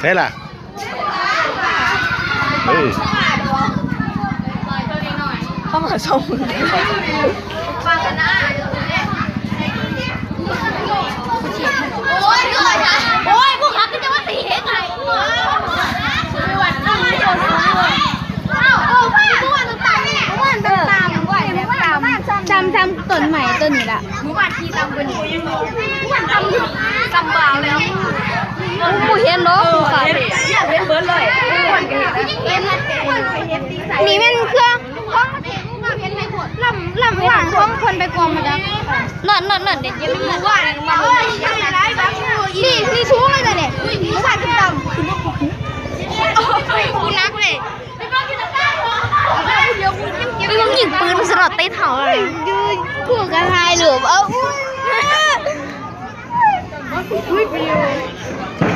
ໃຜລະ? ເອີ ເຂົ້າມາຊົມ ໂອ້ຍ ໂອ້ຍ ພວກເຮົາກໍຈະວ່າຊິເຮັດໃຫ້ ຈຳ ຈຳຕົ້ນໄມ້ຕົ້ນນີ້ລະ ໝູ່ບ້ານທີ່ຕຳບົນ ໝູ່ບ້ານຕຳ ຕຳບາວແລ້ວ ບໍ່ເຫັນດອກ ຜູ້ຂ້າເຫັນ ຢາກເຫັນເບິດເລີຍ ນີ້ແມ່ນເຄື່ອງຂອງ ລຳ ລຳຫວ່າງຂອງເພິ່ນໄປກວມມາຈາກ ນັ້ນ ນັ້ນ ນັ້ນ ເດ ຢູ່ໝູ່ບ້ານ ນີ້ ນີ້ສູງເລີຍເດ ໝູ່ບ້ານຂຶ້ນຕຳ ໂອ້ຍ ໜັກເດ. ເອີຍ ຍິງປືນສະຫຼອດເຕະເຖົ້າເລີຍ ຢູ່ ກູກໍຖ່າຍຮູບເອົາ ອຸ້ຍ ອຸ້ຍ ວິວ